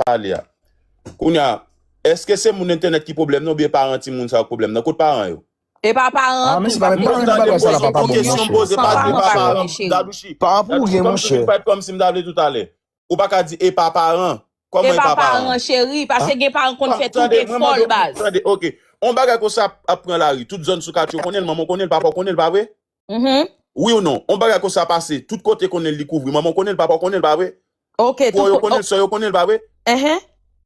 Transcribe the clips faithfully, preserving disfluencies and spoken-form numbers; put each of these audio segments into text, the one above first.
pale a. Kounye a, èske se moun entènèt ki pwoblèm nan oubyen paran timoun sa yo k pwoblèm nan? Kot paran yo? E pa paran an tou, pa gen moun ki pwoblèm. Tande, m poze yon kesyon, m poze, pa di e pa paran, Dadouchi. Paran pou ou gen, monchè. Dadouchi, pa kòmsi m ta vle toutalè. Ou pa ka di e pa paran. Kòman e pa paran? E pa paran, cheri, paske gen paran konn fè tout efò l, baz. Tande, ok. On bagay konsa ap pran lari, tout zòn sou katye w konnen l, manman w konnen l, papa w konnen l, pa vre? Wi ou non? On bagay konsa pase, tout kote konnen l, li kouvri, manman w konnen l, papa w konnen l, pa vre? Ok, frè yo konnen l, sè yo konnen l, pa vre?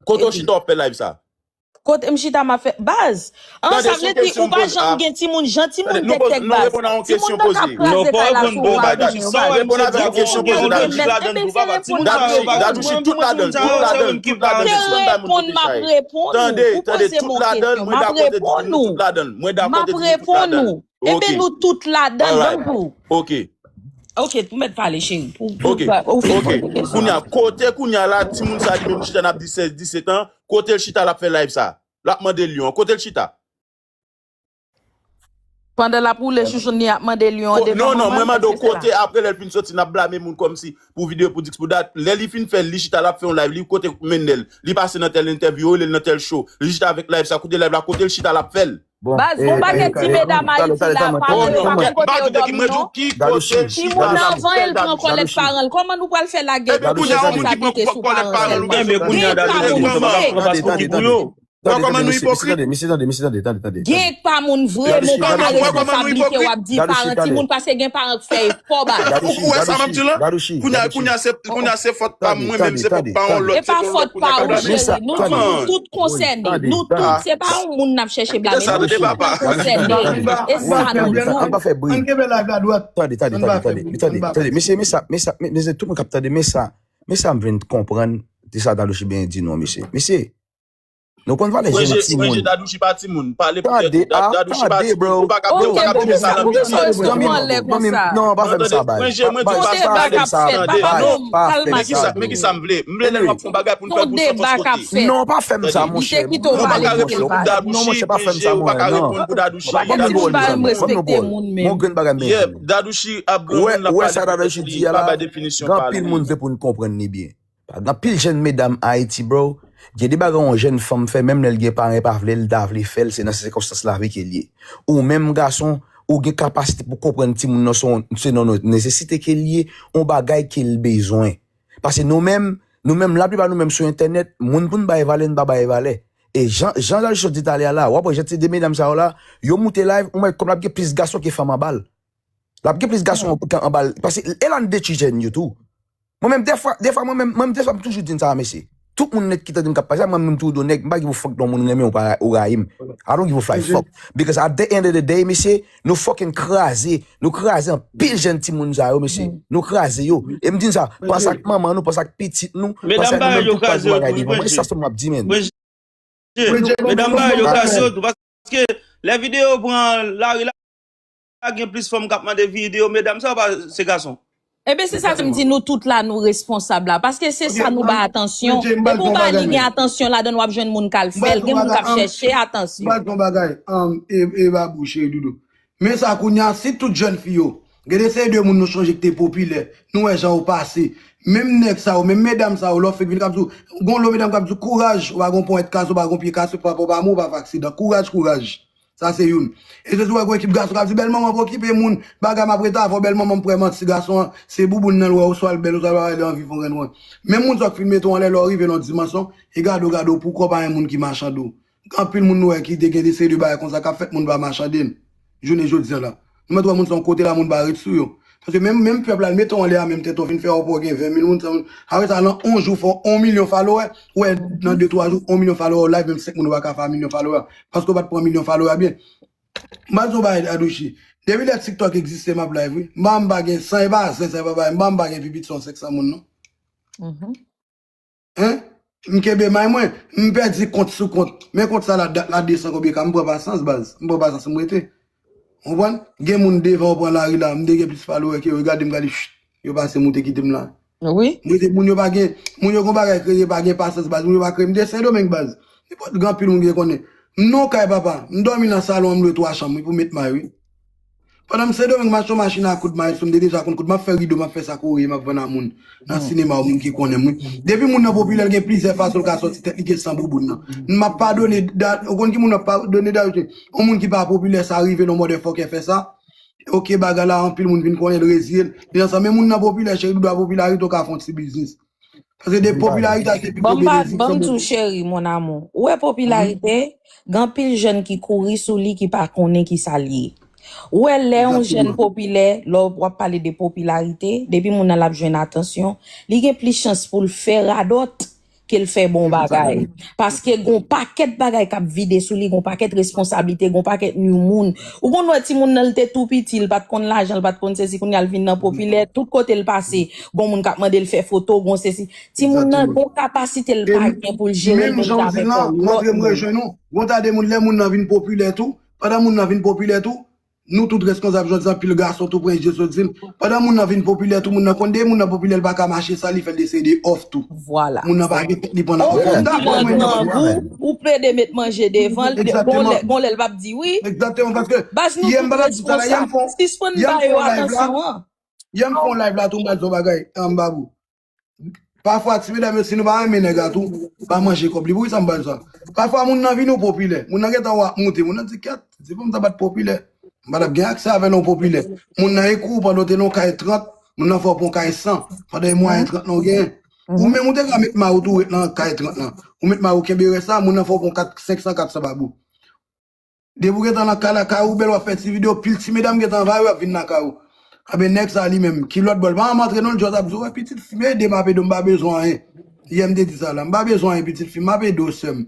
Kote w chita w ap fè live sa? Kote m chita m ap fè baz. An, sa vle di ou pa janm gen timoun, jan timoun tèktèk baz. Timoun nan ka kraze kay la sou ou pa konnen baz. Reponn avèk kesyon poze Dadouchi. Dadouchi, tout ladann, tout ladann, tout ladann. Te reponn, m ap reponn ou. Ou poze m yon kesyon, m ap reponn ou. M ap reponn ou. Ebyen nou tout ladann, ban m pou. Ok. Ok, ou mèt pale, cheri. Ok, ok. Kounye a, kote kounye a la, timoun sa li menm chita n ap di sèz, disèt an, kote l chita l ap fè live sa? L ap mande lyon an, kote l chita? Pandan l ap woule chouchoun li, ap mande lyon an devan manman l, èske se la? Non, non, mwen mande w kote, apre lè l fin soti, n ap blame moun kòmsi pou videyo, pou dis, pou dat. Lè li fin fè l, li chita, l ap fè yon live, li kote Mendel, li pase nan tèl entèvyou, yo rele l nan tèl show, li chita avèk live sa, kote live la, kote l chita, l ap fè l. Baz, gon pakèt ti medam Ayiti la, pa mwen pa konn kote yo dòmi non. Timoun nan vanyan l pran kòlèt paran l. Kòman nou pral fè lagè pou timoun sa kite sou paran l? Gen pa moun vre. Tande, tande, mesye, mesye, tande, mesye, tande, tande, tande, tande. Gen pa moun vre, men w pa ka respekte responsablite w ap di paran timoun paske gen paran k fè efò baz. Ou wè sa m ap di la? Kounye a, kounye a se, kounye a se fòt pa mwen menm, se fòt pa yon lòt. E pa fòt pa ou, cheri. Nou tout, nou tout konsène. Nou tout, se pa yon moun n ap chèche blame. Nou tout konsène. E sa nou di. Ann pa fè bri. Ann kenbe live la dwat. Tande, tande, tande, tande, tande, tande. Mesye, men sa, men sa, men, men tout moun k ap tande, men sa, men sa m vin konprann de sa Dadouchi byen di non, mesye. Mesye, nou konn valè jèn timoun. Mwen je Dadouchi pa timoun. Pale pou tèt ou. Dadouchi pa timoun. Ou pa ka, ou pa ka mete sa nan mitan. Non, pa fè m sa, baz. Pa fè m sa, baz. Pa fè m sa. Men ki sa m vle? M vle lè n ap fè yon bagay pou n fè l pou san fòs kote. Non, pa fè m sa, monchè. Non, monchè, pa fè m sa, mwen, non. Ban m yon bò, ban m yon bò. Yon grenn bagay m vle di. Dadouchi ap granmoun, l ap pale pou tèt li, pa bay definisyon pa li. Gen anpil moun vle pou n konprann li byen. Gen anpil jèn medam Ayiti, bro. Gen de bagay yon jèn fanm fè, menm lè l gen paran, pa vle, l ta vle fè l, se nan sikonstans lavi ke l ye. Ou menm gason, ou gen kapasite pou konprann timoun nan, se yon, se nan yon nesesite ke l ye, yon bagay ke l bezwen. Paske nou menm, nou menm, laplipa nou menm sou entènèt, moun pou n bay valè, n pa bay valè. E jan, jan Lalchon di talè a la, w ap wè jan ti de medam sa yo la, yo moute live, ou wè kòm l ap gen plis gason ke fanm anba l. L ap gen plis gason anba l. Paske e la n detwi jèn yo tou. Mwen menm, defwa, defwa, mwen menm, mwen menm, defwa, m toujou di n sa, mesye. Tout moun nèg ki tande m k ap pale sa, mwen menm tou, do nèg, m pa give a fuck non moun renmen ou pa, ou rayi m. I don't give a fly fuck. Because at the end of the day, mesye, nou fucking kraze. Nou kraze anpil jèn timoun sa yo, mesye. Nou kraze yo. E m di n sa, panse ak manman nou, panse ak pitit nou, panse ak nou menm tout, pa di bagay devan. Mwen, sa sèlman m ap di, menn. Medam ba yo kraze yo tou, paske lè videyo pran lari la, gen plis fanm k ap mande videyo, medam sa yo pa se gason. Ebyen, se sa m di, nou tout la, nou responsab la, paske se sa nou bay atansyon. Epi w pa li gen atansyon ladan l, w ap jwenn moun k al fè l, gen moun k ap chèche atansyon. M pral fè yon bagay, um, e, e Babou, cheri doudou. Men sa kounye a, si tout jèn fi yo, gen de seri de moun nou chonje ki te popilè, nou wè jan yo pase. Menm nèg sa yo, menm medam sa yo, lè w fèk vin k ap di w, gon lo medam k ap di w, kouraj, ou pa gon ponyèt kase, ou pa gon pye kase, papa w pa mò, ou pa fè aksidan. Kouraj, kouraj. Sa se youn. E se tou wè gon ekip gason k ap di, bèl manman pa okipe moun, bagay m ap rete avè w, bèl manman m prè manti gason an, se bouboun nan l wè, oswa l bèl, oswa l pa bèl, li anvi fè yon grenn wè. Menm moun sa yo k fin mete w anlè, lè w rive nan yon dimansyon, e gade w, gade w, poukò pa gen moun ki machande w. Gen anpil moun nou wè ki te gen de seri de bagay konsa k ap fèt, moun pa machande n. Jounen jodi a la. Nou mèt wè moun sa yon kote la, moun pa ret sou yo. Paske menm, menm pèp la, l mete w anlè a, menm tèt ou vin fè w pou w gen ven mil moun, san moun. Apre sa, nan yon jou, fè w yon milyon follower. Ou wè, nan de, twa jou, yon milyon follower, w live, menm senk moun, ou pa ka fè a milyon follower. Paske w pa t pran milyon follower byen. M pa di w bagay, Dadouchi. Depi lè TikTok egziste, m ap live, wi. M pa, m pa gen, san e pa zen, san e pa bagay, m pa, m pa gen pi piti se yon senk san moun, non. Hein? M kenbe may mwen, m pèdi kont sou kont. Men kont sa la, dat la desann konbyen ka, m pran pasyans, baz. M pran pasyans, m rete. Ou konprann? Gen moun devan w pran lari la, m te gen plis follower ke yo, gade m, gade, chut, yo pase moute kite m la. Wi. M rete, moun yo pa gen, moun yo gon bagay kreye, pa gen pasyans, baz. Moun yo pa kreye, m de Sendomeng, baz. Nenpòt, gen anpil moun ki te konnen. M nan yon kay, papa. M dòmi nan salon an, m lwe twa chanm, wi, pou met may, wi. Pandan m Sendomeng, m achte yon machin a koud, Maestro, m te deja konn koud, m ap fè rido, m ap fè sa kouri, m ap vann a moun nan sinema, ou moun ki konnen m, wi. Depi moun nan popilè, l gen plizyè fason l ka sòti tèt li, gen san bouboun nan. M ap padone, da- ou konn ki moun m ap padone, Dayou, yon moun ki pa popilè, sa rive l, yon motherfucker fè sa. Ok, bagay la, anpil moun vin konnen l, reziye l. Li nan sa, men moun nan popilè, cheri, doudou a popilarite, ou ka fè yon ti biznis. Paske de popilarite a se pi gwo benefisyon. Ban m di w, cheri, mon amour. Ou wè popilarite, gen anpil jèn ki kouri sou li ki pa konnen ki sa l ye. Ou wè lè yon jèn popilè, lè w ap pale de popilarite, depi moun nan l ap jwenn atansyon, li gen plis chans pou l fè radòt ke l fè bon bagay. Paske gon pakèt bagay k ap vide sou li, gon pakèt responsablite, gon pakèt new moun. Ou konn wè timoun nan, l te tou piti, l pa t konn lajan, l pa t konn sesi, kounye a l vin nan popilè, tout kote l pase, gon moun k ap mande l fè foto, gon sesi. Timoun nan gon kapasite l pa gen pou l jere l menm jan avèk yon lòt moun. Gon ta de moun, lè moun nan vin popilè tou, pandan moun nan vin popilè tou, nou tout reskonsab, jodi a, anpil gason tou pran je soti. Pandan moun nan vin popilè tou, moun nan konn de moun nan popilè, l pa ka mache san li fè l eseye de off tou. Vwala. Moun nan pa gen tèt li pandan. Ou konn ki nan grangou, ou plede met manje devan l, gon lè, gon lè l p ap di wi. Egzakteman, paske baz, nou tout reskonsab. Sispann ba yo atansyon an. Yè m fè yon live la tou, m pral di yon bagay, an Babou. Pafwa, ti medam yo, si nou pa renmen nèg la tou, pa manje kòb li. Poukisa m ba nou sa? Pafwa, moun nan vin ou popilè. Moun nan gentan wè w ap moute. Moun nan di, kèt, se pou m ta pa t popilè, m pa t ap gen aksè avè w lè w popilè. Moun nan ekri w pandan w te nan yon kay trant, moun nan fè w pran yon kay san, pandan e mwayen trant lan w genyen. Ou menm ou te ka met mari w tou ret nan kay trant lan. Ou met mari w kenbe rès la, moun nan fè w pran kat, senk san, kat san Babou. Depi w gentan nan kay la, kay ou bèl, w ap fè ti videyo, pil ti medam gentan anvayi w, y ap vin lakay ou. Anben, nèg sa li menm, ki lòt bò l pa janm antre non, l just ap di w, wè pitit fi m, ede m ap ede w, m pa bezwen anyen. Yè m te di sa la, m pa bezwen anyen pitit fi m, m ap ede w sè m.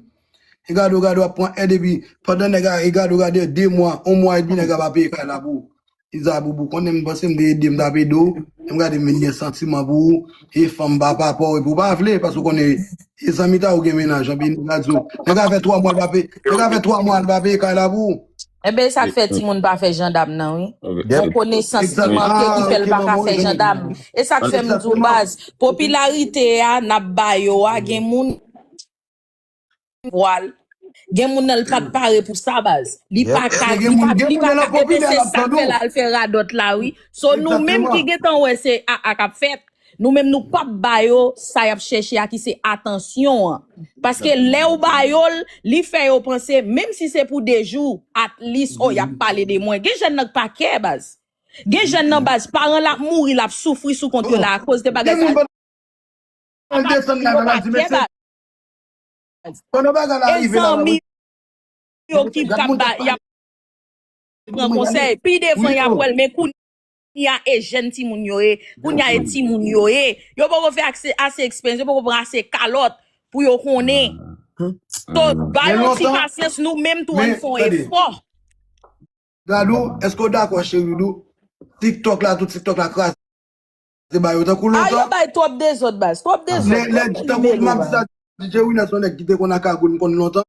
E gade w, gade w ap pran èd epi pandan nèg la, e gade w, gade de mwa, yon mwa edmi nèg la pa peye kay la pou ou. Iza Boubou, konnen m panse m te ede, m t ap ede w. M gade m vin gen santiman pou ou. E fanm papa pa w, epi w pa vle, paske w konnen, e zanmi ta ou gen mennaj, anpi nèg la di w, nèg la fè twa mwa l pa peye, nèg la fè twa mwa l pa peye kay la pou ou. Enben, e sa k fè timoun pa fè jandam nan, wi. Yon konesans ki manke ki fè l pa ka fè jandam. E sa k fè m di w, baz, popilarite a n ap ba yo a, gen moun vwal. Gen moun nan, l pa t pare pou sa, baz. Li pa ka, li pa, li pa ka. Enben, se sa k fè l al fè radòt la, wi. So, nou menm ki gentan wè se a a k ap fèt, nou menm nou p ap ba yo sa y ap chèche a, ki se atansyon an. Paske lè w ba yo l, li fè yo panse, menm si se pou de jou, at least, oh, y ap pale de mwen. Gen jèn nan k pa kè, baz. Gen jèn nan, baz, paran l ap mouri, l ap soufri sou kont yo la, akoz de bagay sa. Al desann la, al di, mesye, pandan bagay la rive la, zanmi yo ki kap ba, y ap pran konsèy. Pi devan, y ap wè l, men kounye a, e jèn timoun yo ye. Kounye a, e timoun yo ye. Yo poko fè ase, ase eksperyans, yo poko pran ase kalòt pou yo konnen. So, ba yo ti pasyans, nou menm tou, ann fè yon efò. Dadou, èske w dakò, cheri Doudou? TikTok la, tout TikTok la kraze ba yo tankou lontan. A, yo bay twòp dezòd, baz. Twòp dezòd. Lè, lè, tankou m ap di sa, D J Winner se yon nèg ki te konn ak kagoul m konn lontan.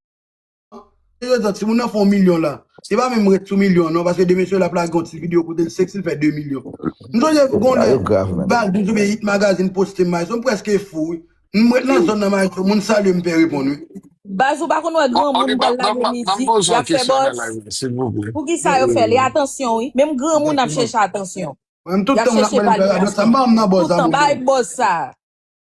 Yo di, timoun nan fè yon milyon la. Li pa menm ret sou milyon an non, paske demen si l ap lage yon ti videyo kote l seksi, l fè de milyon. M sonje gon lè, Baz Doudou oubyen Hit Magazine poste m, Maestro, m prèske fou, wi. M ret nan zòn nan, Maestro, moun salye m, m pè reponn, wi. Baz, ou pa konn wè granmoun pral lage mizik, y ap fè buzz. Poukisa yo fè l? E atansyon, wi. Menm granmoun ap chèche atansyon. Mwen, tout tan moun ap mande m fè radòt sa, m pa janm nan buzz la, bro. Tout tan, bay buzz sa.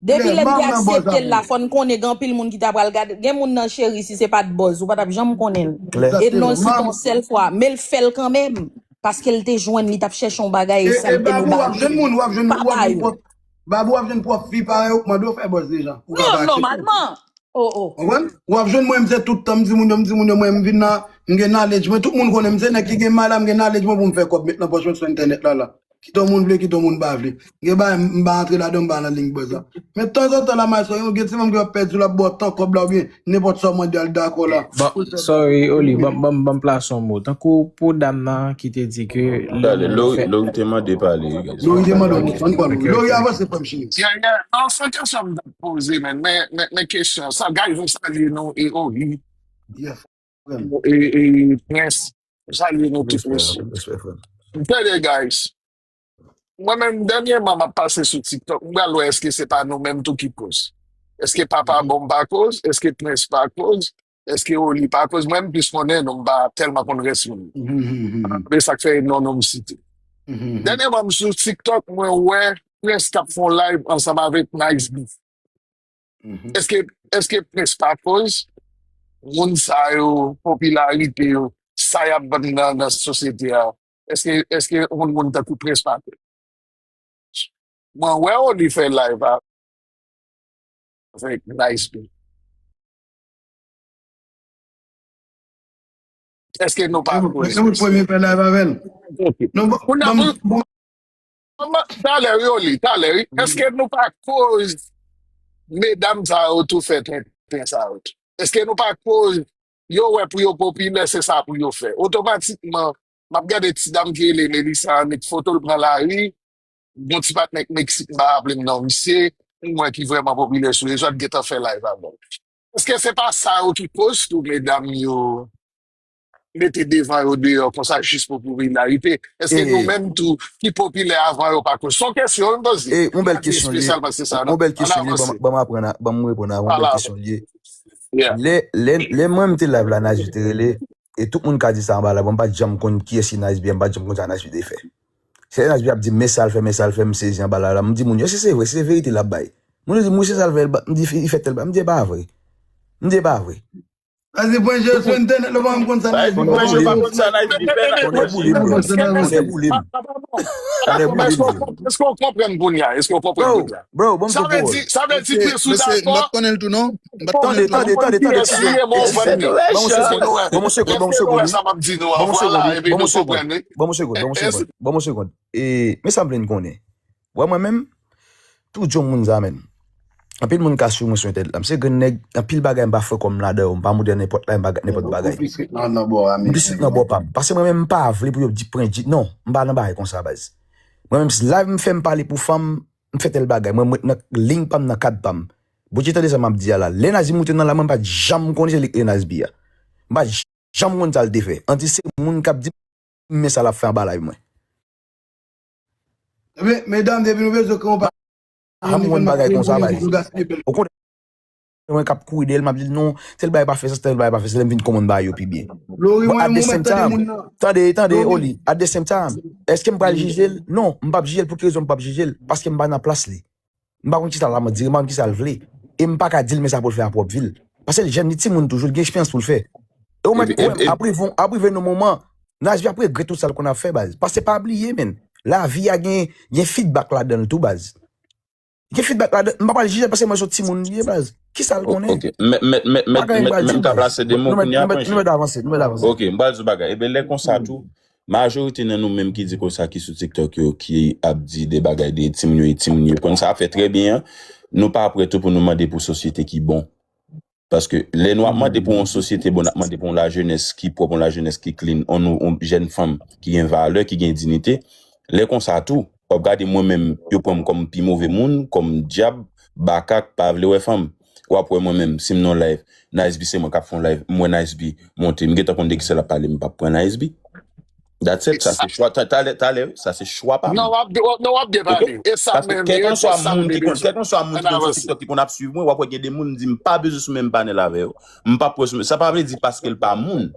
Depi lè m te aksepte l la, fò n konnen gen anpil moun ki ta pral gade. Gen moun nan, cheri, si se pa t buzz, ou pa t ap janm konnen l. E non l site yon sèl fwa, men l fè l kanmenm. Paske l te jwenn, li t ap chèche yon bagay, e sa l te lou ba li. Babou, w ap jwenn moun, w ap jwenn, w ap jwenn pwòp, Babou, w ap jwenn pwòp fi parèy ou k mande w fè buzz deja. Ou ka pa aksepte. Non, nòmalman. Oh, oh. Konprann? W ap jwenn mwen, m se tout tan, m di moun yo, m di moun yo, mwen, m vin nan, m gen knowledge mwen, tout moun konnen m se nèg ki gen mala, m gen knowledge mwen pou m fè kòb, met nan pòch mwen sou entènèt la, la. Kit yon moun vle, kit yon moun pa vle. Gen bagay, m pa antre ladan, m pa nan liy buzz la. Men tanzantan la, Maestro, gen ti manm ki ap pèdi, l ap ba w tan kòb la, oubyen nenpòt sa w mande a, l dakò la. Bon, sorry, Oli, ban, ban, ban m plase yon mo. Tankou pou dam nan ki te di ke lè Lori te mande pale, wi, guys. Lori te mande yon mo, ann pran l. Lori, avanse, frè m cheri. Yeah, yeah. Non, se yon kesyon m t ap poze, men, men, men, men kesyon sa, guys, m salye nou, e Oli. Yes. E, e, Prince, m salye nou tout, mesye. Tande, guys. Mwen menm, dènyèman, m ap pase sou TikTok. M pral wè èske se pa nou menm tou ki koz. Èske Papa Bon pa koz? Èske Prince pa koz? Èske Oli pa? Akoz mwen, m plis konnen, non, m pa tèlman konn rès moun. Men sa k fè non, non, m site. Dènyèman, m sou TikTok, mwen wè Prince k ap fè yon live ansanm avèk Nice B. Èske, èske Prince pa koz moun sa yo, popilarite yo, sa y ap vann nan, nan sosyete a, èske, èske moun, moun tankou Prince pa koz? Mwen wè Oli fè live avèk Nice B. Èske nou pa koz? Se mwen premye fè live avè l. Ok. Non, bon, talè, wi, Oli, talè, wi. Èske nou pa koz medam sa yo tou fè tenten sa yo tou? Èske nou pa koz yo wè pou yo popilè, se sa pou yo fè? Otomatikman, m ap gade ti dam ki rele Melissa, met foto l pran lari, gon ti patnè k Meksik, m pa raple m non misye, m wè ki vrèman popilè sou rezo, l gentan fè live avè l. Èske se pa sa yo ki koz tou medam yo mete devan yo deyò konsa jis pou popilarite? Èske nou menm tou ki popilè avan yo pa koz? Se yon kesyon, m poze. E, yon bèl kesyon li ye. Espesyalman se sa, non? Yon bèl kesyon li ye. Ban m aprann, ban m reponn a yon bèl kesyon li ye. Lè, lè, lè mwen m te live la, Nice B te rele, e tout moun ka di sa anba la, bon, m pa t janm konn kiyès ki Nice B, m pa t janm konn sa Nice B te fè. Se Nice B ap di m, men sa l fè, men sa l fè, m sezi anba la, la. M di moun yo, si se vre, si se verite l ap bay. Moun yo di m, wi, se sa l fè, m di, li fè tèl bagay. M di, e pa vre. M di, e pa vre. Nice B pran je sou entènèt, lè pa m konn sa Nice B fè. Tonnè boule m, tonnè boule m. Tonnè boule m. Èske w konprann kounye a? Èske w konprann kounye a? Bro, bro, ban m pran pawòl. Sa vle di, sa vle di ke sou dakò. M pa t konnen l tou non. M pa t konnen l tou non. Tande, tande, tande, tande. Ban m yon segonn, ban m yon segonn, ban m yon segonn, ban m yon segonn, ban m yon segonn, ban m yon segonn. E, men sa m vle n konnen. Wè mwen menm, tou djòm moun sa menm. Anpil moun ka swiv mwen sou entènèt la. M se grenn nèg, anpil bagay m pa fè kò m ladan yo, m pa moute nan nenpòt la, m pa gad nenpòt bagay. M plis rit nan bò pa m. Paske mwen menm m pa vle pou yo di pran di, non, m pa nan bagay konsa baz. Mwen menm si live m fè m pale pou fanm, m fè tèl bagay, mwen m ret nan liy pa m, nan kad pa m. Bondye tande sa m ap di a la. Lè Nice B moute nan la, mwen m pa t janm konnen se li k rele Nice B a. M pa t janm konn sa l te fè. Anti se moun k ap di m men sa l ap fè anba live mwen. Ebyen, medam, depi nou bezwen kran pa. Janm konn bagay konsa, baz. Okontrè, mwen k ap kouri dèyè l, m ap di l, non, tèl bagay pa fè sans, tèl bagay pa fè sans, lè m vin konprann bagay yo pi byen. But at the same time, tande, tande, Oli, at the same time, èske m pral jije l? Non, m p ap jije l. Pou ki rezon m p ap jije l? Paske m pa nan plas li. M pa konn kisa l ap mandire, m pa konn kisa l vle. E m pa ka di l men sa pou l fè a pwòp vi l. Paske l jèn, li timoun toujou, li gen eksperyans pou l fè. E w mèt, ou menm, ap rive, ap rive nan moman, Nice B ap regrèt tout sa l konn ap fè, baz. Paske pa bliye, menn. Lavi a gen, gen feedback ladan l tou, baz. Gen feedback ladan, m pa pral jije l paske mwen se yon timoun li ye, baz. Kisa l konnen? Ok, mèt, mèt, mèt, mèt, mèt, mèt ka plase de mo kounye a, panche. Nou mèt avanse, nou mèt avanse. Ok, m pral di w bagay. Ebyen, lè konsa tou, majorite nan nou menm ki di konsa ki sou TikTok yo, ki ap di de bagay de timoun yo, e timoun yo konn sa ap fè trè byen an, nou pa prè tou pou nou mande pou sosyete ki bon. Paske lè nou ap mande pou yon sosyete bon, n ap mande pou yon lajenès ki pwòp, yon lajenès ki clean, yon, yon jèn fanm ki gen valè, ki gen diyite. Lè konsa tou, w ap gade mwen menm, yo pran m kòm pi move moun, kòm dyab, baka k pa vle wè fanm. W ap wè mwen menm, si m nan yon live, Nice B se mwen k ap fè yon live, m wè Nice B monte, m gentan konn de kisa l ap pale, m p ap pran Nice B. That's it, sa se chwa, ta-, talè, talè, wi, sa se chwa pa m. Non, w ap, w ap, non, w ap byen pale. E sa menm, e se sa m te bezwen. Kèlkanswa moun ki konn sou TikTok ki konn ap swiv mwen, w ap wè gen de moun di m pa bezwen sou menm panèl avè yo. M p ap wè sou menm, sa pa vle di paske l pa moun.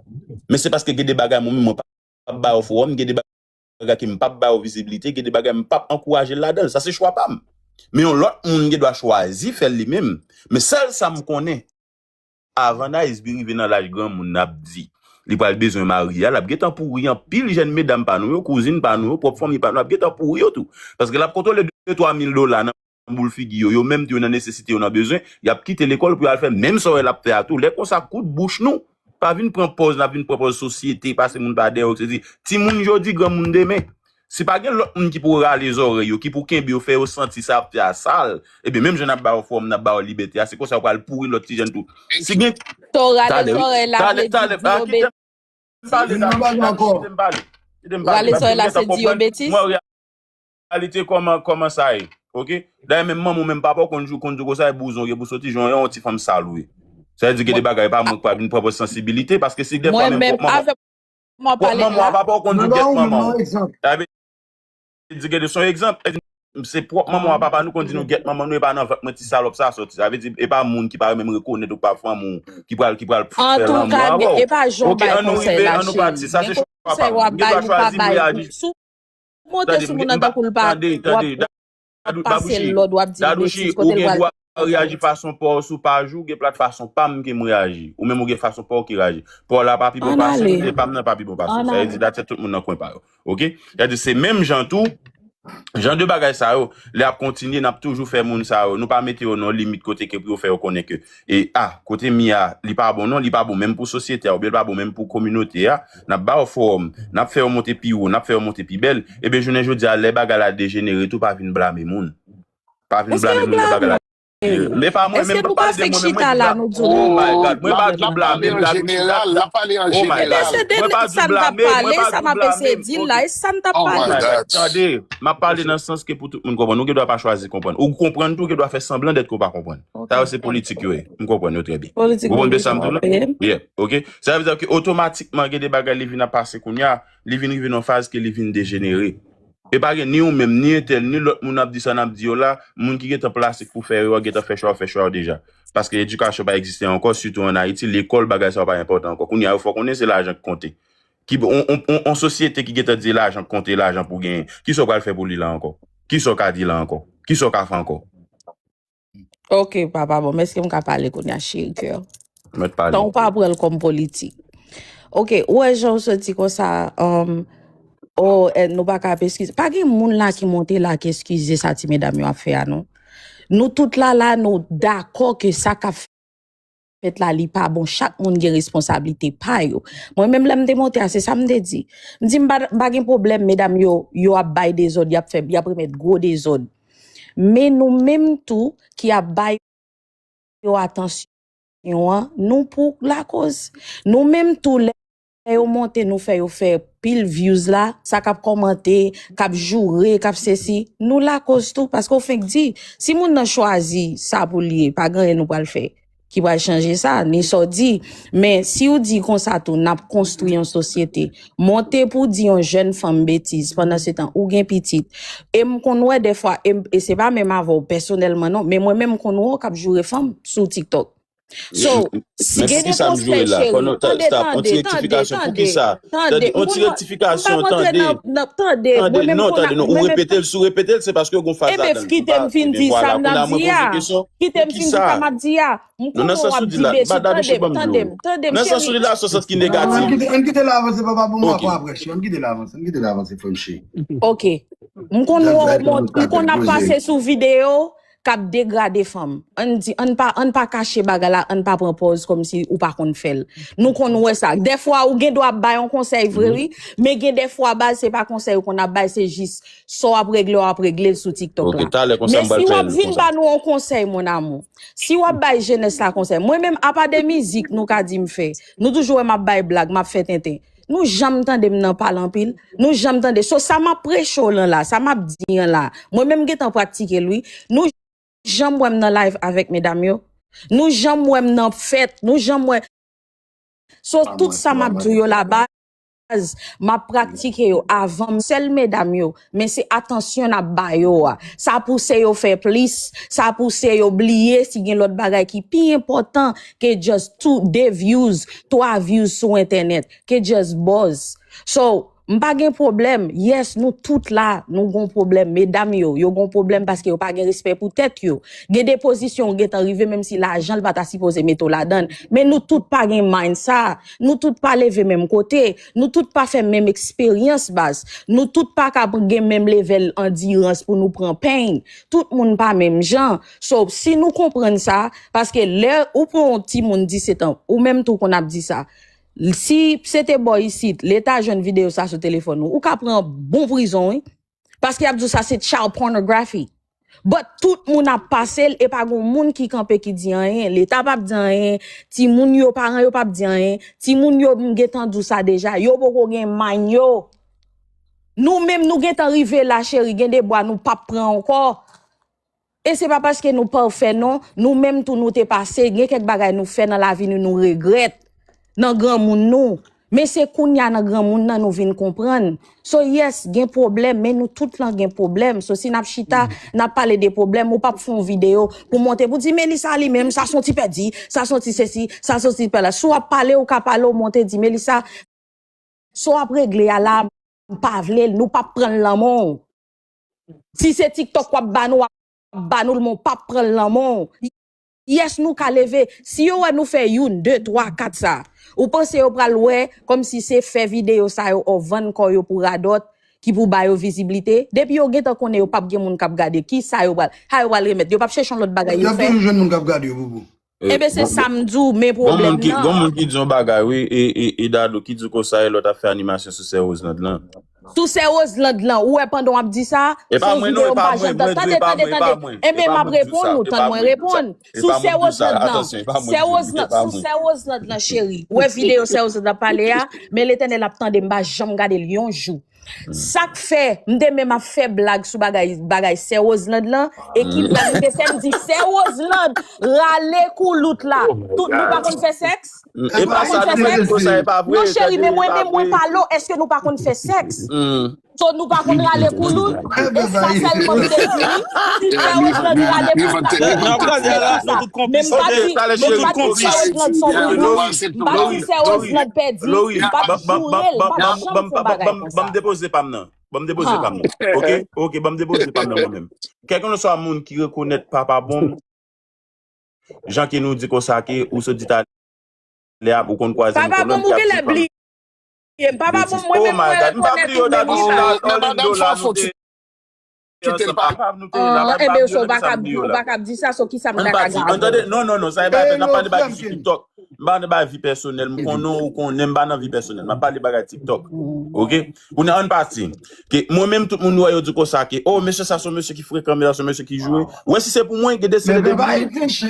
Men se paske gen de bagay mwen menm mwen p ap ba yo forum, gen de bagay ke m p ap ba yo vizibilite, gen de bagay m p ap ankouraje l ladan l. Sa se chwa pa m. Men yon lòt moun gen dwa chwazi fè l li menm. Men sèl sa m konnen, avan Nice B rive nan laj granmoun n ap di li pral bezwen mari a, l ap gentan pouri anpil jèn medam pa nou yo, kouzin pa nou yo, pwòp fanmi pa nou, l ap gentan pouri yo tou. Paske l ap kontwole de twa mil dola nan boul figi yo, yo menm tou yo nan nesesite, yo nan bezwen, y ap kite lekòl pou y al fè menm sa w wè l ap fè a tou. Lè konsa, kout bouch nou. Pa vin pran pòz, n ap vin pran pòz sosyete, pase moun pa dèyè w, se di, timoun jodi, granmoun demen. Si pa gen lòt moun ki pou rale zòrèy yo, ki pou kenbe yo, fè yo santi sa ap fè a sal, ebyen, menm jan n ap ba yo fòm, n ap ba yo libète a, se konsa yo pral pouri lòt ti jèn tou. Si gen. To rale zòrèy la vle di di yo betiz. Kite m pale, kite m pale. Rale zòrèy la se di yo betiz. Reyalite kòman, kòman sa ye. Oke? Dayè, menm manman w, menm papa w konn di w, konn di w konsa, e bouzon w ye pou soti, jan w ye, yon ti fanm sal ou ye. Sa vle di gen de bagay pa mwen k pa vin pran pòz sansibilite, paske si dèfwa menm pwòp manman w, pwòp manman w a papa w konn di w gèt manman w. Sa vle di gen de son egzanp. se pwòp manman w a papa nou konn di nou, "Gyèt manman nou, e pa nan vant mwen ti salòp sa soti." Sa vle di, e pa moun ki pa menm rekonèt ou pa fanmi w ki pral, ki pral fè lanmou avè w. Oke, ann nou rive, ann nou pati. Sa se chwa pa m. M gen dwa chwazi m reyaji. Tande, m gen, m pa, tande, tande, Dadouchi, Dadouchi, ou gen dwa reyaji fason pa w sou paj ou, gen plat fason pa m ke m reyaji. Ou menm ou gen fason pa w ki reyaji. Pa w la pa pi bon pase m, e pa m nan pa pi bon pase w. Sa vle di, dat se tout moun nan kwen pa yo. Oke? Sa vle di, se menm jan tou, jan de bagay sa yo, lè ap kontinye, n ap toujou fè moun sa yo. Nou pa mete yo nan limit kote ke pou yo fè yo konnen ke, e, a, kote m ye a, li pa bon non, li pa bon menm pou sosyete a, oubyen li pa bon menm pou kominote a. N ap ba yo fowòm, n ap fè yo monte pi wo, n ap fè yo monte pi bèl. Ebyen, jounen jodi a, lè bagay la dejenere tou, pa vin blame moun. Pa vin blame moun lè bagay la dejenere. Men pa mwen menm, m ap pale de mwen menm, mwen di la. Oh my God, mwen pa di blame, m ta di chita. Oh my God, mwen pa di blame, mwen pa di blame. Oh my God, tande, m ap pale nan sans ke pou tout moun konprann. Ou gen dwa pa chwazi konprann. Ou konprann tou, ou gen dwa fè sanblan dèt ke w pa konprann. Sa yo se politik yo ye. M konprann yo trè byen. Ou konprann sa m di w la? Yeah, oke. Sa vle di ke otomatikman gen de bagay li vin ap pase kounye a, li vin rive nan faz ke li vin dejenere. E pa gen ni ou menm, ni entèl, ni lòt moun ap di sa n ap di yo la, moun ki gentan plase pou fè yo a, gentan fè chwa yo, fè chwa yo deja. Paske edikasyon pa egziste ankò, sitou ann Ayiti, lekòl, bagay sa yo pa enpòtan ankò. Kounye a, yo fè w konnen se lajan k konte. Ki, on, on, on, on sosyete ki gentan di lajan k konte, lajan pou genyen. Kisa w pral fè pou li la ankò? Kisa w ka di la ankò? Kisa w ka fè ankò? Ok, papa, bon, men èske m ka pale kounye a, cheri kè? Mèt pale. Tan ou pa pran l kòm politik. Ok, ou wè jan ou soti konsa, um, oh, eh, nou pa ka ap eskize. Pa gen moun la ki monte la ki eskize sa ti medam yo ap fè a, non. Nou tout la, la, nou dakò ke sa k ap fèt la, li pa bon. Chak moun gen responsablite pa yo. Mwen menm, lè m te monte a, se sa m te di. M di, m pa, m pa gen pwoblèm, medam yo, yo ap bay dezòd, y ap fè, y ap remèt gwo dezòd. Men nou menm tou ki ap bay yo atansyon an, nou pou lakoz. Nou menm tou, lè yo monte, nou fè yo fè pil views la, sa k ap kòmante, k ap joure, k ap sesi, nou lakoz tou, paske w fenk di, si moun nan chwazi sa pou l ye, pa gen anyen nou pral fè ki pral chanje sa, ni sa w di. Men si w di konsa tou, n ap konstwi yon sosyete, monte pou w di yon jèn fanm betiz, pandan se tan ou gen pitit. E m konn wè dèfwa, e, e se pa menm avè w pèsonèlman non, men mwen menm m konn wè w k ap joure fanm sou TikTok. So, si gen de konsèy cheri, tande, tande, tande, tande, m konn wè, m pa kontre nan, nan, tande, mwen menm m konn ap, mwen menm, enben, kite m fin di sa m ap di a, kite m fin di sa m ap di a. M konnen w ap di betiz, tande m, tande m, tande m, cheri. Nan sans ou li la, se yon sans ki negatif. Ann kite, ann kite l avanse, papa, bon, m ap apre, cheri. Ann kite l avanse, ann kite l avanse, frè m, cheri. Ok. M konn wè w mont-, m konn ap pase sou videyo k ap degrade fanm. Ann di, ann pa, ann pa kache bagay la, ann pa pran pòz kòmsi ou pa konn fè l. Nou konn wè sa. Dèfwa, ou gen dwa ap bay yon konsèy vre, wi, men gen dèfwa, baz, se pa konsèy ou konn ap bay, se jis sa w ap regle, w ap regle l sou TikTok la. Men si w ap vin ba nou yon konsèy, mon amour, si w ap bay jenès la konsèy, mwen menm, apa de mizik nou ka di m fè, nou toujou wè m ap bay blag, m ap fè tenten. Nou janm tande m nan pale anpil, nou janm tande. So, sa m ap preche w lan la, sa m ap di an la, mwen menm m gentan pratike l, wi. Nou janm wè m nan live avèk medam yo. Nou janm wè m nan fèt, nou janm wè. So, tout sa m ap di w yo la, baz, m ap pratike yo avan m, sèl medam yo, men se atansyon n ap ba yo a. Sa pouse yo fè plis, sa pouse yo bliye si gen lòt bagay ki pi enpòtan ke just two, de views, twa views sou entènèt, ke just buzz. So, m pa gen pwoblèm. Yes, nou tout la, nou gon pwoblèm. Medam yo, yo gon pwoblèm paske yo pa gen respè pou tèt yo. Gen de pozisyon ou gentan rive, menm si lajan l pa ta sipoze mete w ladan l. Men nou tout pa gen mind sa. Nou tout pa leve menm kote. Nou tout pa fè menm eksperyans, baz. Nou tout pa ka gen menm level andirans pou nou pran pain. Tout moun pa menm jan. So, si nou konprann sa, paske lè ou pran yon timoun disèt an, ou menm tou konn ap di sa. Si se te bò isit, Leta jwenn videyo sa sou telefòn ou, ou ka pran bon prizon, wi. Paske y ap di w sa se child pornography. But tout moun ap pase l, e pa gon moun ki kanpe ki di anyen. Leta p ap di anyen, timoun yo, paran yo p ap di anyen. Timoun yo, m gentan di w sa deja, yo poko gen mind yo. Nou menm, nou gentan rive la, cheri, gen de bwa nou p ap pran ankò. E se pa paske nou pafè non, nou menm tou nou te pase, gen kèk bagay nou fè nan lavi nou, nou regrèt nan granmoun nou. Men se kounya nan granmoun nan nou vin konprann. So yes, gen pwoblèm, men nou tout lan gen pwoblèm. So si n ap chita, n ap pale de pwoblèm, ou p ap fè yon videyo pou monte, pou di Melissa li menm, sa se yon ti pèdi, sa se yon ti sesi, sa se yon ti pèla. Si w ap pale, ou ka pale, ou monte di Melissa, sa w ap regle a la, m pa vle l, nou p ap pran l nan men w. Si se TikTok w ap ba nou, w ap ba nou l, men w p ap pran l nan men w. Yes, nou ka leve. Si yo wè nou fè youn, de, twa, kat sa, ou panse yo pral wè kòmsi se fè videyo sa yo, o vann kò yo pou radòt ki pou ba yo viziblite? Depi yo gentan konnen yo p ap gen moun k ap gade, ki sa yo pral, sa yo pral remèt? Yo p ap chèche yon lòt bagay yo Y ap fè? Toujou jwenn moun k ap gade yo, Boubou. Enben se sa m di w, men pwoblèm nan. Gon moun ki di yon bagay wi, e, e, e Dadou ki di w konsa e lòt ap fè animasyon sou sè Roseland lan. Sou sè Roseland lan, ou wè pandan w ap di sa, se yon videyo m pa janm tande, tande, tande, tande. Enben m ap reponn ou, tann mwen reponn. Sou sè Roseland lan, sè Roseland, sou sè Roseland lan cheri, ou wè videyo sè Roseland ap pale a, men Letènèl ap tande m pa janm gade l yon jou. Sa k fè m te menm ap fè blag sou bagay bagay sè Roseland lan, ekip la nou te sèm di sè Roseland rale koulout la. Tout nou pa konn fè sèks? E pa sa nou te di konsa, e pa vre. Non cheri, men mwen menm mwen pale w, èske nou pa konn fè sèks? So nou pa konn rale koulout? E sa sèlman m te di wi. Si sè Roseland rale koulout la, men m pa di, men m pa di sè Roseland son boubou, m pa di sè Roseland pèdi, m p ap joure l, m p ap janm fè yon bagay konsa. Ban m depoze pa m nan. Ban m depoze pa m nan. Ok, ok, ban m depoze pa m nan mwen menm. Kèlkeswa moun ki rekonèt Papa Bonm, jan ke nou di konsa ke ou sot di talè a, ou konn kwaze m, ou konn menm ki ap di pa m. Papa Bonm, ou genlè bliye m. Papa Bonm, mwen menm mwen rekonèt ou menm li la. Enben so ou pa ka ap di sa, so kisa m ta ka di? An tande, non, non, non, sa e pa pèn, n ap pale bagay sou TikTok. M pa nan bagay vi pèsonèl, m konnen ou konnen m pa nan vi pèsonèl, m ap pale bagay TikTok. Ok? Kounye a ann pati. Ke mwen menm tout moun wè yo di konsa ke, oh, mesye sa se yon mesye ki frekan, mesye sa se yon mesye ki joure. Wè si se pou mwen, gen de seri de moun,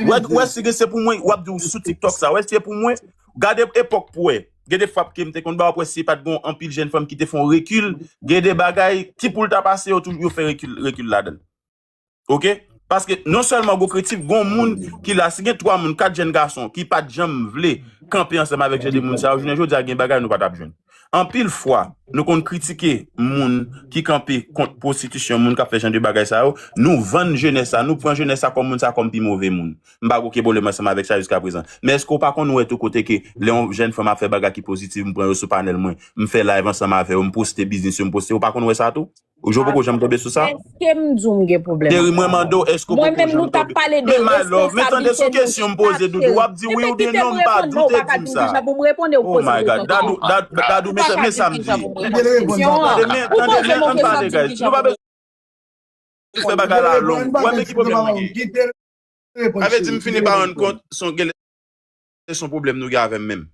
wè, wè si gen se pou mwen, w ap di w sou TikTok sa, wè si se pou mwen, gade epòk pou wè. Gen de fwa ke m te konn ba w ap wè si pa t gen anpil jèn fanm ki te fè yon rekil, gen de bagay, ki pou l ta pase, yo tou, yo fè rekil, rekil ladan l. Ok? Paske non sèlman gon kritik, gon moun ki la, si gen twa moun, kat jèn gason ki pa t janm vle kanpe ansanm avèk jan de moun sa yo, jounen jodi a gen bagay nou pa t ap jwenn. Anpil fwa, nou konn kritike moun ki kanpe kont pwostitisyon, moun k ap fè jan de bagay sa yo, nou vann jenès sa, nou pran jenès sa kòm moun sa kòm pi move moun. M pa gen okenn pwoblèm ansanm avèk sa jiska prezan. Men èske w pa konn wè tou kote ke lè yon jèn fanm ap fè bagay ki pozitif, m pran yo sou panèl mwen, m fè live ansanm avè yo, m poste biznis yo, m poste, ou pa konn wè sa tou? Ou jan poko janm tonbe sou sa? Èske m di w m gen pwoblèm? Cheri, mwen mande w, èske w poko janm tonbe? Men my love, men tande sou kesyon m poze, Doudou, w ap di wi oubyen non, m pa doute di m sa. Oh my God, Dadou, Dadou, men sa m di. Tande, men, tande, men, ann pale, guys. Nou pa bezwen fè bagay la long. Ou wè men ki pwoblèm mwen gen? Sa vle di m fini pa rann kont, se yon, genlè se yon pwoblèm nou gen avè m menm.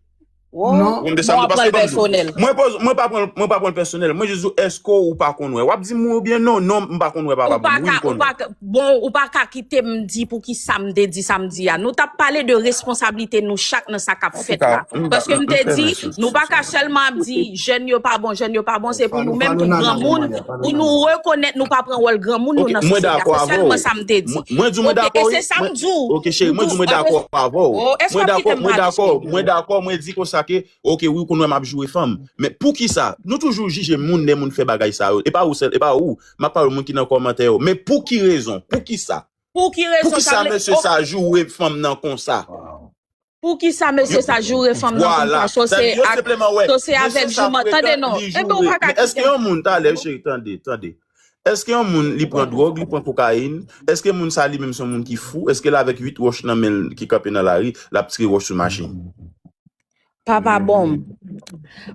Ou konprann sa m di w, paske ban m di w, mwen poze, mwen pa pran, mwen pa pran l pèsonèl. Mwen jis di w, èske w pa konn wè? W ap di m wi oubyen non, non, m pa konn wè papa m, wi m konn wè. Bon, ou pa ka kite m di poukisa m te di sa m di a. Nou t ap pale de responsablite nou chak nan sa k ap fèt la. Paske m te di, nou pa ka sèlman ap di, jèn yo pa bon, jèn yo pa bon, se pou nou menm tout granmoun, pou nou rekonèt nou pa pran wòl granmoun nou nan sosyete a. Se sèlman sa m te di. Mwen di w mwen dakò wi. E se sa m di w. Ok cheri, mwen di w mwen dakò avè w. Mwen dakò, mwen dakò, mwen dakò, mwen di konsa ke, ok, wi, ou konn wè m ap joure fanm. Men poukisa? Nou toujou jije moun lè moun fè bagay sa yo. E pa ou sèl, e pa ou. M ap pale moun ki nan kòmantè yo. Men pou ki rezon? Poukisa? Poukisa mesye sa joure fanm nan konsa? Poukisa mesye sa joure fanm nan konsa? So se ak, so se avèk jouman. Tande non. Enben ou pa ka kite m. Èske yon moun, talè, cheri, tande, tande. Èske yon moun li pran dwòg, li pran kokayin? Èske moun sa li menm se yon moun ki fou? Èske l avèk uit wòch nan men l ki kanpe nan lari, l ap tire wòch sou machin? Papa Bonm,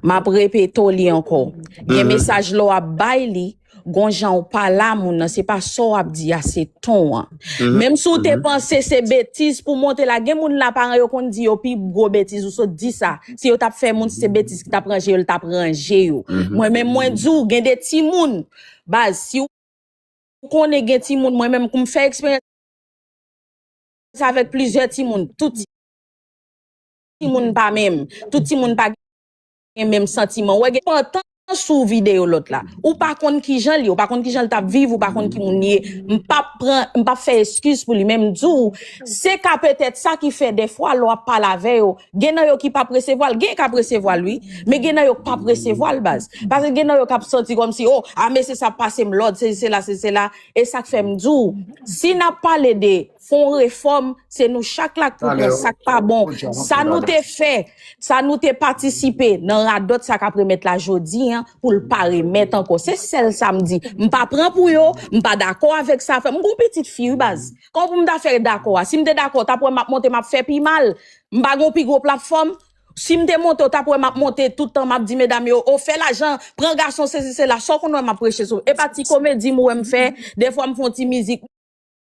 m ap repete w li ankò. Gen mesaj lè w ap bay li, gon jan w pale a moun nan, se pa sa w ap di a, se ton an. Menm si w te panse se betiz pou monte la, gen moun la paran yo konn di yo pi gwo betiz, ou sot di sa. Si yo t ap fè moun, se betiz ki t ap ranje yo, l t ap ranje yo. Mwen menm mwen di w, gen de timoun, baz, si w konnen gen timoun, mwen menm kou m fè eksperyans avèk plizyè timoun, tout timoun pa menm, tout timoun pa gen menm santiman. Ou wè gen pantan sou videyo lòt la. Ou pa konn kijan l ye, ou pa konn kijan l t ap viv, ou pa konn ki moun li ye. M p ap pran, m p ap fè eskiz pou li, men m di w, se ka petèt sa ki fè dèfwa lè w ap pale avè yo, gen nan yo ki p ap resevwa l, gen k ap resevwa l wi, men gen nan yo k p ap resevwa l baz. Paske gen nan yo k ap santi kòmsi, o, a mesye sa ap pase m lòd, sesi sela, sesi sela. E sa k fè m di w, si n ap pale de fè yon refòm, se nou chak la k pou pran sa k pa bon. Sa nou te fè, sa nou te patisipe nan radòt sa k ap remèt la jodi a, pou l pa remèt ankò. Se sèl sa m di. M pa pran pou yo, m pa dakò avèk sa fè. M gon pitit fi wi baz. Kòman pou m ta fè dakò a? Si m te dakò, t ap wè m ap monte, m ap fè pi mal. M pa gon pi gwo platfòm. Si m te monte, w t ap wè m ap monte tout tan, m ap di medam yo, o, fè lajan, pran gason, sesi sela, sa w konn wè m ap preche sou. E pa ti komedi m wè m fè, dèfwa m fè yon ti mizik.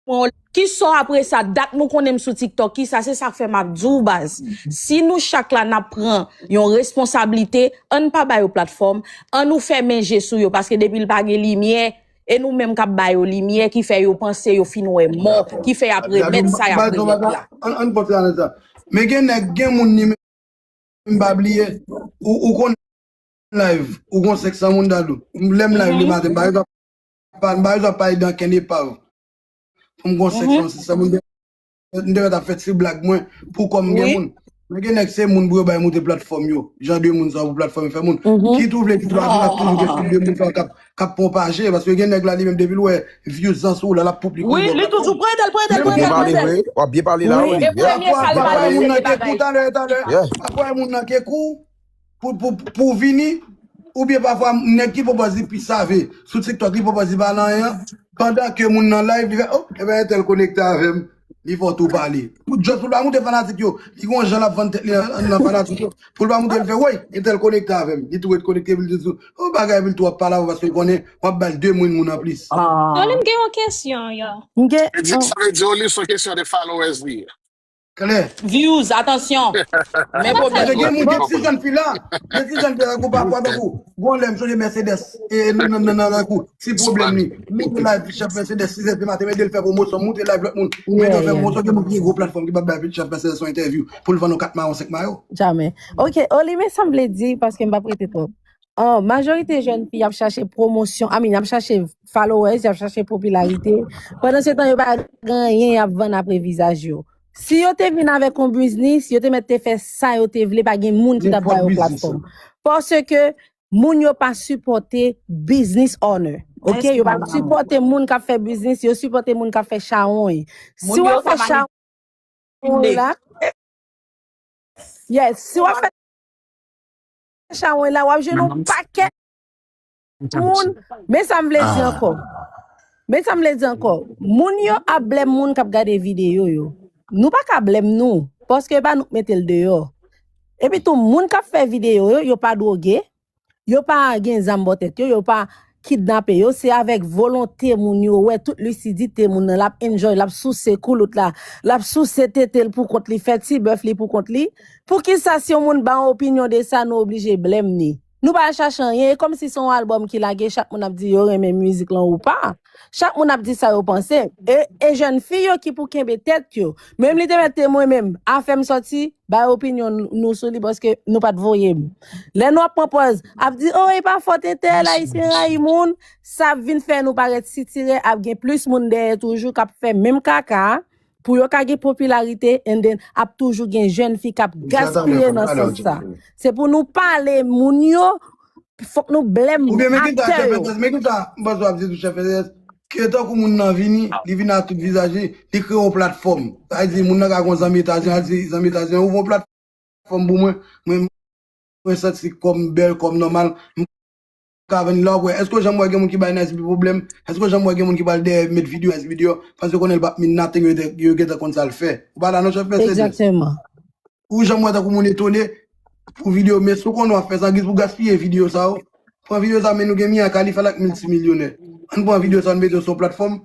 Bon, kisa w apre sa, dat nou konnen m sou TikTok, kisa, se sa k fè m ap di w baz. Si nou chak la n ap pran yon responsablite, ann pa ba yo platfòm, ann nou fèmen je sou yo, paske depi l pa gen limyè, e nou menm k ap ba yo limyè, ki fè yo panse yo fin wè mò, ki fè y ap remèt sa y ap remèt la. Ann, ann pòte ann sa. Men gen nèg, gen moun li menm, m pa bliye, ou, ou konn live, ou gon senk san moun, Dadou. Lè m live le maten, m pa bezwen pa, m pa bezwen pale dan kenn epav. Pou m gon senk san, sis san moun, m te mèt ap fè ti blag mwen pou kòm gen moun. Men gen nèg se moun pou yo bay moute platfòm yo. Jan de moun sa pou platfòm yo fè moun. Kit ou vle kit ou pa vle, ap toujou gen kit de moun sa k ap, k ap pwopaje. Paske gen nèg la li menm depi l wè views lan sou ou la, l ap pwoup li kou bòg. Wi, li toujou pwede l, pwede l, pwede l, pwede l. Wi, w ap byen pale la, wi. E premye sa l pale, se li bay. Talè, talè. Pafwa moun nan ke kou pou, pou, pou vini, oubyen pafwa nèg ki pwopòz li pi save sou TikTok, li pwopòz li pa nan anyen, pandan ke moun nan live, li fè, o, ebyen entèl konekte avè m, li fè w tou pale. Pou just pou l pa moute fanatik yo, li gon jan l ap vann tèt li nan, nan fanatik yo. Pou l pa moute, li fè, woy, entèl konekte avè m. Li tou ret konekte, epi li di, o, bagay, epi l tou ap pale avè w paske l konnen w ap ba l de moun, moun anplis. Oli, m gen yon kesyon, yo. M gen, sa vle di, Oli, se yon kesyon de followers li ye. Klè. Views, atansyon. Men pwoblèm. Gen moun, gen ti jèn fi la. Gen ti jèn fi la, kou pa pwa tankou. Gon lè m sonje Mercedes. E nan, nan, nan, nan, kou. Ti pwoblèm li. M te live Chef Mercedes sizè de maten, m ede l fè pwomosyon, moute live lòt moun. M ede l fè pwomosyon, gen moun ki gen gwo platfòm ki pa bay Chef Mercedes yon entèvyou pou l vann yon kat mayo, senk mayo. Jamè. Ok, Oli, men sa m vle di, paske m p ap rete twòp. An, majorite jèn fi ap chache pwomosyon, I mean, ap chache followers, y ap chache popilarite. Pandan se tan, yo pa gen anyen y ap vann apre vizaj yo. Si yo te vin avèk yon biznis, yo te mèt te fè sa yo te vle, pa gen moun ki t ap ba yo platfòm. Paske moun yo pa sipòte business owner. Ok? Yo pa sipòte moun k ap fè biznis, yo sipòte moun k ap fè chawony. Si w ap fè chawony la, yes, si w ap fè chawony la, w ap jwenn yon pakèt moun. Men sa m vle di ankò. Men sa m vle di ankò. Moun yo ap blèm moun k ap gade videyo yo. Nou pa ka blèm nou, paske e pa nou k mete l deyò. Epi tou, moun k ap fè videyo yo, yo pa dwoge, yo pa gen zam bò tèt yo, yo pa kidnape yo, se avèk volonte moun yo wè tout lisidite moun nan, l ap enjoy, l ap souse koulout la, l ap souse tete l pou kont li, fè ti bèf li pou kont li. Poukisa si yon moun ba yon opinyon de sa, nou oblije blèm li? Nou pa al chache anyen, e kòmsi se yon albòm ki lage, chak moun ap di yo renmen mizik lan ou pa. Chak moun ap di sa yo panse. E, e jèn fi yo ki pou kenbe tèt yo. Menm li te mèt te mwen menm, afè m sòti, bay opinyon nou sou li paske nou pa t voye m. Lè nou ap pran pòz, ap di, o, e pa fòt entèl, Ayisyen rayi moun, sa ap vin fè nou parèt sitirè, ap gen plis moun dèyè toujou k ap fè menm kaka a, pou yo ka gen popilarite, and then ap toujou gen jèn fi k ap gaspiye nan sans sa. Se pou nou pale moun yo, fòk nou blèm aktè yo. Oubyen men kisa, men kisa, m panse w ap di tou, Chef Mercedes, ke tankou moun nan vini, li vin ak tout vizaj li, li kreye yon platfòm. Sa vle di, moun nan ka gon zanmi Etazini, al di zanmi Etazini, ouvri yon platfòm pou mwen, mwen, mwen santi kò m bèl, kò m nòmal, m ka vin la, w ap wè. Èske w janm wè gen moun ki bay Nice B pwoblèm? Èske w janm wè gen moun ki pral dèyè met videyo Nice B deyò? Paske konnen l p ap mean nothing, yo te, yo gentan konn sa l fè. Ou pa la non, Chef Mercedes? Egzakteman. Ou janm wè tankou moun etone pou videyo, men si w konnen w ap fè sa, giz pou gaspiye videyo sa yo, pran videyo sa, men nou gen Mia Khalifa la k miltimilyonè. Ann pran videyo sa, ann mete yo sou yon platfòm.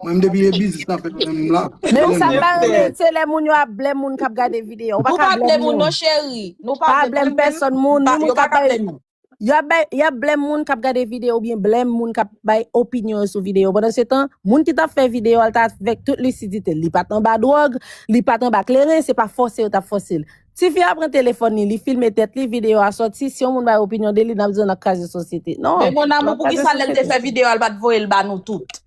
Mwen, m depi e biznis nan fè m la. Men sa m pa renmen, se lè moun yo ap blèm moun k ap gade videyo. Ou pa ka blèm moun, non, cheri. Nou pa blèm pèsòn moun, ni moun k ap bay. Y ap bay, y ap blèm moun k ap gade videyo oubyen blèm moun k ap bay opinyon yo sou videyo. Pandan se tan, moun ki t ap fè videyo a, l t avèk tout lisidite l. Li pa t anba dwòg, li pa t anba kleren, se pa fòse yo t ap fòse l. Tifi a pran telefòn li, li filme tèt li, videyo a sòti, si yon moun bay opinyon de li, n ap di w n ap kraze sosyete. Non. Men mon amour, poukisa lè l te fè videyo a, l pa t voye l ba nou tout?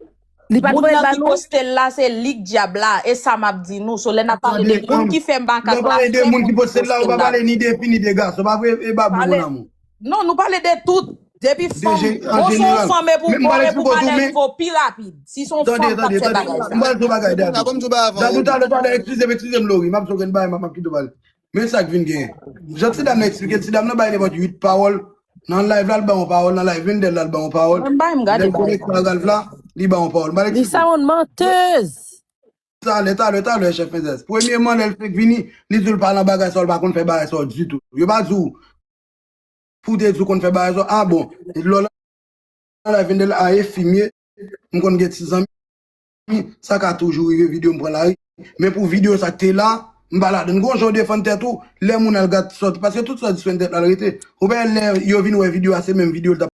Li pa t voye l ba nou. Poste l la, se li k dyab la. E sa m ap di nou. So, lè n ap pale de moun ki fè m pa ka pale de moun ki poste l la, ou pa pale ni de fi ni de gason. Pa vre, e babou, mon amour. Non, nou pale de tout. Depi fanm, bon, si yon fanm e pou, bon, e pou pale nivo pi rapid. Si son fanm k ap fè bagay sa. M pral di yon bagay, Dadou. Dadou, talè, talè, eskize m, eskize m, Lori. M ap jwenn bagay, m ap kite w pale. Men sa k vin genyen. Jan ti dam nan eksplike, ti dam nan bay nenpòt uit pawòl. Nan live la, l ba yon pawòl. Nan live Wendell la, l ba yon pawòl. Lè l konekte nan live la, li ba yon pawòl. M pral eksplike. Sa yon mantèz. Talè, talè, talè, chèf Mendez. Premyeman, lè l fenk vini, li di w l pa nan bagay sa, l pa konn fè bagay sa ditou. Yo pa di w pou te di w konn fè bagay sa. Ah bon, lò la, la vin de la, a efimye, m konn gen ti zanmi, sa ka toujou rive, videyo m pran lari. Men pou videyo sa k te la, m pa ladann. Gon jan w defann tèt ou, lè moun al gad sòti, paske tout sòti sou entènèt la l rete. Ou pa lè yo vin wè videyo a, se menm videyo l t ap